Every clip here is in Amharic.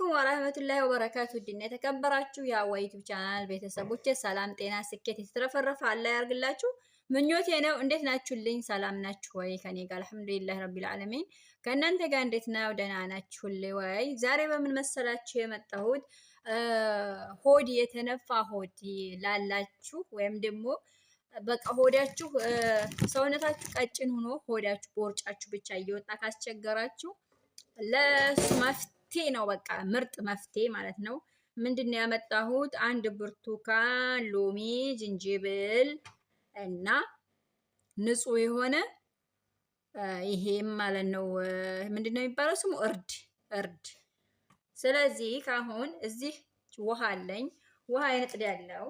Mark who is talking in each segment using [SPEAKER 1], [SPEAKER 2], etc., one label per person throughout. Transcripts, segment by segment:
[SPEAKER 1] አለይኩም ወራህመቱላሂ ወበረካቱ። ድና የተከበራችሁ የአዋ ዩቲዩብ ቻናል ቤተሰቦቼ ሰላም፣ ጤና፣ ስኬት የተትረፈረፈ አላህ ያርግላችሁ ምኞቴ ነው። እንዴት ናችሁልኝ? ሰላም ናችሁ ወይ? ከኔ ጋር አልሐምዱሊላህ ረቢል ዓለሚን። ከእናንተ ጋር እንዴት ነው? ደህና ናችሁልኝ ወይ? ዛሬ በምን መሰላችሁ የመጣሁት ሆድ የተነፋ ሆድ ላላችሁ ወይም ደግሞ በቃ ሆዳችሁ ሰውነታችሁ ቀጭን ሆኖ ሆዳችሁ ቦርጫችሁ ብቻ እየወጣ ካስቸገራችሁ ለሱ መፍትሄ ነው። በቃ ምርጥ መፍትሄ ማለት ነው። ምንድን ነው ያመጣሁት? አንድ ብርቱካን፣ ሎሚ፣ ዝንጅብል እና ንጹህ የሆነ ይሄም ማለት ነው። ምንድን ነው የሚባለው ስሙ? እርድ እርድ። ስለዚህ ካሁን እዚህ ውሃ አለኝ። ውሃ አይነጥድ ያለው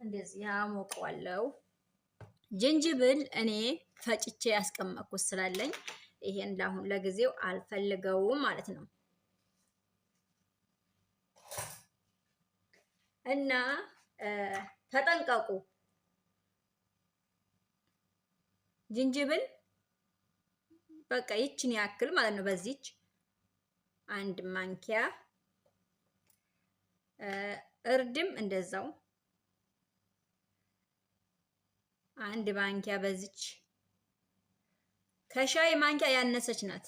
[SPEAKER 1] እንደዚህ አሞቀዋለሁ። ጅንጅብል እኔ ፈጭቼ ያስቀመጥኩት ስላለኝ ይሄን ለአሁን ለጊዜው አልፈልገውም ማለት ነው። እና ተጠንቀቁ። ጅንጅብል በቃ ይችን ያክል ማለት ነው። በዚች አንድ ማንኪያ እርድም እንደዛው አንድ ማንኪያ በዚች ከሻይ ማንኪያ ያነሰች ናት።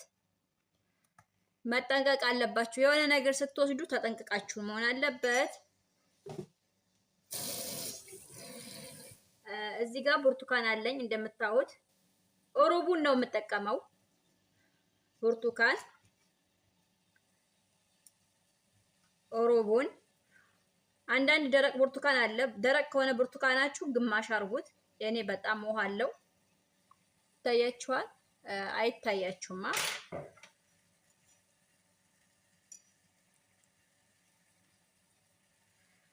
[SPEAKER 1] መጠንቀቅ አለባችሁ። የሆነ ነገር ስትወስዱ ተጠንቅቃችሁ መሆን አለበት። እዚህ ጋር ብርቱካን አለኝ እንደምታዩት፣ ሩቡን ነው የምጠቀመው። ብርቱካን ሩቡን። አንዳንድ ደረቅ ብርቱካን አለ። ደረቅ ከሆነ ብርቱካናችሁ ግማሽ አርጉት። የኔ በጣም ውሃ አለው። ይታያችኋል? አይታያችሁማ?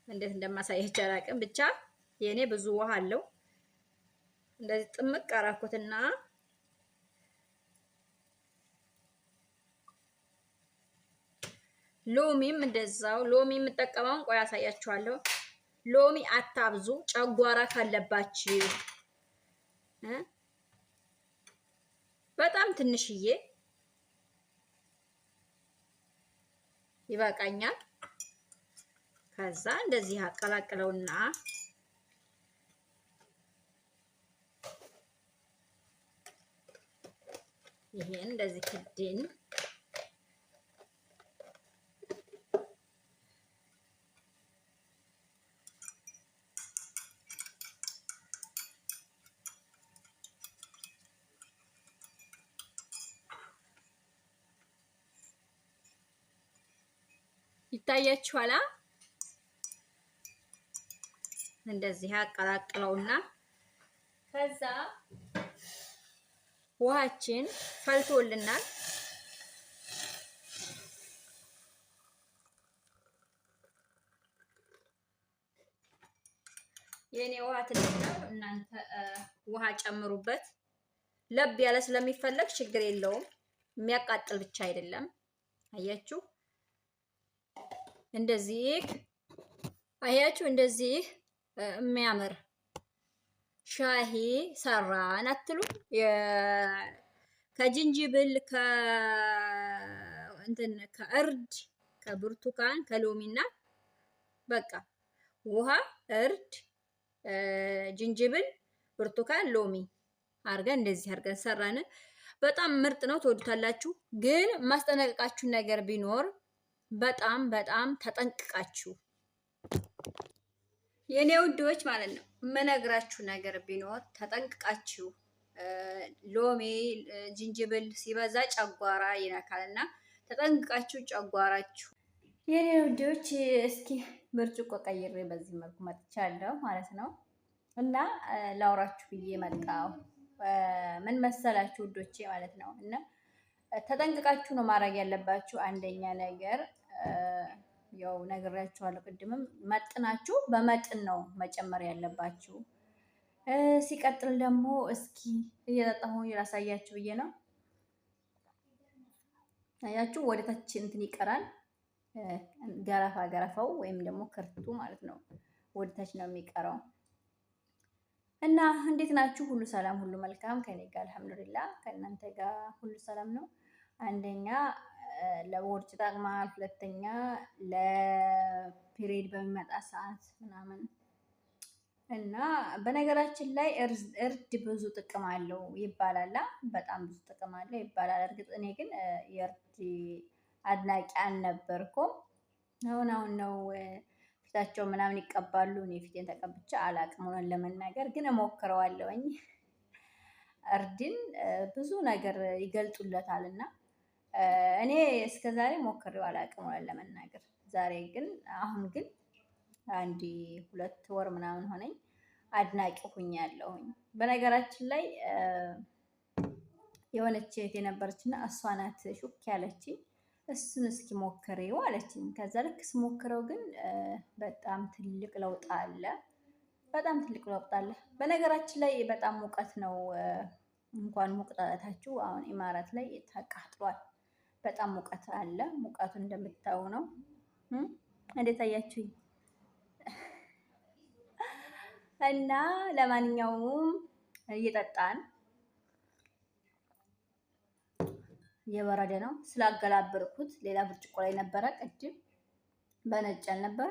[SPEAKER 1] እንዴት እንደማሳያችሁ አላውቅም። ብቻ የኔ ብዙ ውሃ አለው። እንደዚህ ጥምቅ አራኩትና ሎሚም እንደዛው ሎሚ የምጠቀመውን ቆይ አሳያችኋለሁ። ሎሚ አታብዙ፣ ጨጓራ ካለባችሁ በጣም ትንሽዬ ይበቃኛል። ከዛ እንደዚህ አቀላቅለውና ይሄን እንደዚህ ክድን ይታያችኋል። እንደዚህ አቀላቅለውና ከዛ ውሃችን ፈልቶልናል። የኔ ውሃ ትንሽ ነው፣ እናንተ ውሃ ጨምሩበት። ለብ ያለ ስለሚፈለግ ችግር የለውም። የሚያቃጥል ብቻ አይደለም። አያችሁ እንደዚህ አያችሁ፣ እንደዚህ የሚያምር ሻሂ ሰራን አትሉ? ከጅንጅብል ከእንትን ከእርድ ከብርቱካን ከሎሚና በቃ ውሃ፣ እርድ፣ ጅንጅብል፣ ብርቱካን፣ ሎሚ አድርገን እንደዚህ አድርገን ሰራን። በጣም ምርጥ ነው፣ ትወዱታላችሁ። ግን ማስጠነቀቃችሁ ነገር ቢኖር በጣም በጣም ተጠንቅቃችሁ የኔ ውዶች ማለት ነው። የምነግራችሁ ነገር ቢኖር ተጠንቅቃችሁ፣ ሎሚ ጅንጅብል ሲበዛ ጨጓራ ይነካል እና ተጠንቅቃችሁ ጨጓራችሁ። የኔ ውዶች እስኪ ብርጭቆ ቀይሬ በዚህ መልኩ መጥቻለሁ ማለት ነው እና ላውራችሁ ብዬ መጣሁ። ምን መሰላችሁ ውዶቼ ማለት ነው እና ተጠንቅቃችሁ ነው ማድረግ ያለባችሁ። አንደኛ ነገር ያው ነግሬያችኋለሁ ቅድምም፣ መጥናችሁ በመጥን ነው መጨመር ያለባችሁ። ሲቀጥል ደግሞ እስኪ እየጠጣሁ ላሳያችሁ ብዬ ነው። አያችሁ ወደ ታች እንትን ይቀራል። ገረፋ ገረፋው ወይም ደግሞ ክርቱ ማለት ነው ወደ ታች ነው የሚቀረው። እና እንዴት ናችሁ? ሁሉ ሰላም፣ ሁሉ መልካም ከኔ ጋር አልሐምዱሊላህ፣ ከእናንተ ጋር ሁሉ ሰላም ነው። አንደኛ ለቦርጭ ይጠቅማል። ሁለተኛ ለ period በሚመጣ ሰዓት ምናምን እና በነገራችን ላይ እርድ ብዙ ጥቅም አለው ይባላል። በጣም ብዙ ጥቅም አለው ይባላል። እርግጥ እኔ ግን የእርድ አድናቂ አልነበርኩም። አሁን አሁን ነው ፊታቸው ምናምን ይቀባሉ። እኔ ፊቴን ተቀብቼ አላቅም፣ ሆነን ለመናገር ግን እሞክረዋለሁኝ። እርድን ብዙ ነገር ይገልጡለታል እና እኔ እስከዛሬ ሞክሬው አላቅም ሆነን ለመናገር። ዛሬ ግን አሁን ግን አንድ 2 ወር ምናምን ሆነኝ አድናቂ ሁኛለሁኝ። በነገራችን ላይ የሆነች እህት የነበረችና እሷ ናት ሹክ ያለችኝ። እሱን እስኪ ሞክሬው አለችኝ። ከዛ ልክ ስሞክረው ግን በጣም ትልቅ ለውጥ አለ። በጣም ትልቅ ለውጥ አለ። በነገራችን ላይ በጣም ሙቀት ነው። እንኳን ሙቀታችሁ አሁን ኢማራት ላይ ተቃጥሏል። በጣም ሙቀት አለ። ሙቀቱ እንደምታዩ ነው። እንዴት አያችሁኝ? እና ለማንኛውም እየጠጣን እየበረደ ነው። ስላገላበርኩት ሌላ ብርጭቆ ላይ ነበረ ቅድም በነጭ አልነበረ።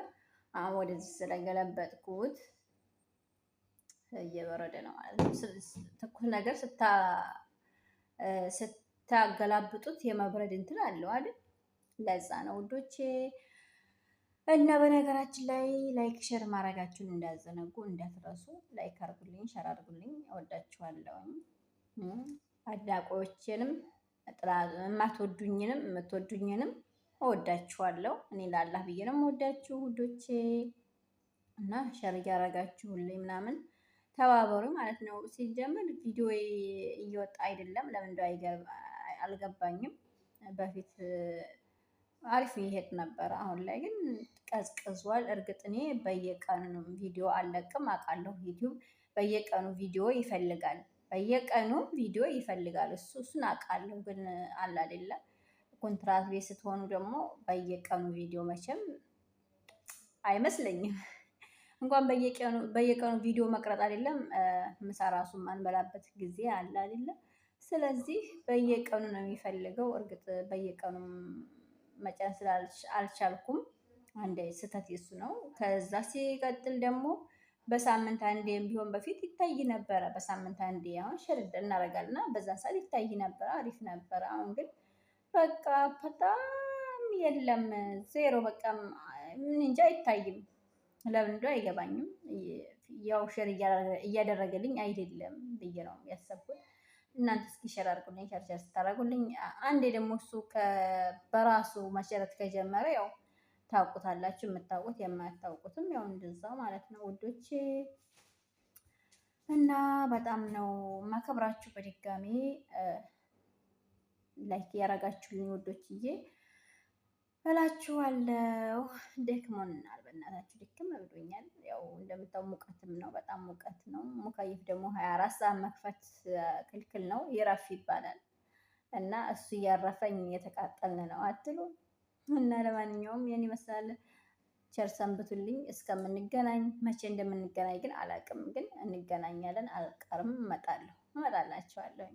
[SPEAKER 1] አሁን ወደዚህ ስለገለበጥኩት እየበረደ ነው ማለት ነው። ትኩስ ነገር ስታገላብጡት የመብረድ እንትን አለው አይደል? ለዛ ነው ውዶቼ። እና በነገራችን ላይ like share ማድረጋችሁን እንዳትዘነጉ እንዳትረሱ። Like አድርጉልኝ፣ share አድርጉልኝ። እወዳችኋለሁ። አድናቂዎቼንም የማትወዱኝንም የምትወዱኝንም እወዳችኋለሁ። እኔ ላላህ ብዬ ነው የምወዳችሁ ውዶቼ። እና share እያደረጋችሁልኝ ምናምን ተባበሩ ማለት ነው። ሲጀመር ቪዲዮ እየወጣ አይደለም፣ ለምን እንደው አልገባኝም። በፊት አሪፍ ይሄድ ነበር፣ አሁን ላይ ግን ቀዝቅዟል። እርግጥ እኔ በየቀኑ ቪዲዮ አለቅም አውቃለሁ። ዩቲዩብ በየቀኑ ቪዲዮ ይፈልጋል፣ በየቀኑ ቪዲዮ ይፈልጋል። እሱን አውቃለሁ። ግን አለ አይደለ ኮንትራት ቤት ስትሆኑ ደግሞ በየቀኑ ቪዲዮ መቼም አይመስለኝም። እንኳን በየቀኑ ቪዲዮ መቅረጥ አይደለም ምሳ ራሱ ማንበላበት ጊዜ አለ አይደለ? ስለዚህ በየቀኑ ነው የሚፈልገው። እርግጥ በየቀኑ መጫን ስላልቻልኩም አንድ ስህተት የሱ ነው። ከዛ ሲቀጥል ደግሞ በሳምንት አንዴም ቢሆን በፊት ይታይ ነበረ። በሳምንት አንዴ አሁን share እናደርጋለን እና በዛ ሰዓት ይታይ ነበረ፣ አሪፍ ነበረ። አሁን ግን በቃ በጣም የለም፣ ዜሮ፣ በቃ ምን እንጃ አይታይም። ለምን እንደው አይገባኝም። ያው share እያደረገልኝ አይደለም ብዬ ነው ያሰብኩት። እናንተ እስኪ share አድርጉልኝ። Share share ስታደርጉልኝ አንዴ ደግሞ እሱ በራሱ መሸረት ከጀመረ ያው ታውቁታላችሁ፣ የምታውቁት የማታውቁትም ያው እንደዛ ማለት ነው ውዶቼ። እና በጣም ነው ማከብራችሁ። በድጋሚ like ያረጋችሁልኝ ውዶችዬ እላችኋለሁ። ደክሞናል፣ በእናታችሁ ድክም ብሎኛል። ያው እንደምታው ሙቀትም ነው፣ በጣም ሙቀት ነው። مكيف ደግሞ 24 ሰዓት መክፈት ክልክል ነው፣ ይረፍ ይባላል እና እሱ እያረፈኝ እየተቃጠልን ነው አትሉ። እና ለማንኛውም ይህን ይመስላል። ቸር ሰንብቱልኝ። እስከምንገናኝ መቼ እንደምንገናኝ ግን አላውቅም፣ ግን እንገናኛለን። አልቀርም፣ እመጣለሁ፣ እመጣላችኋለሁ።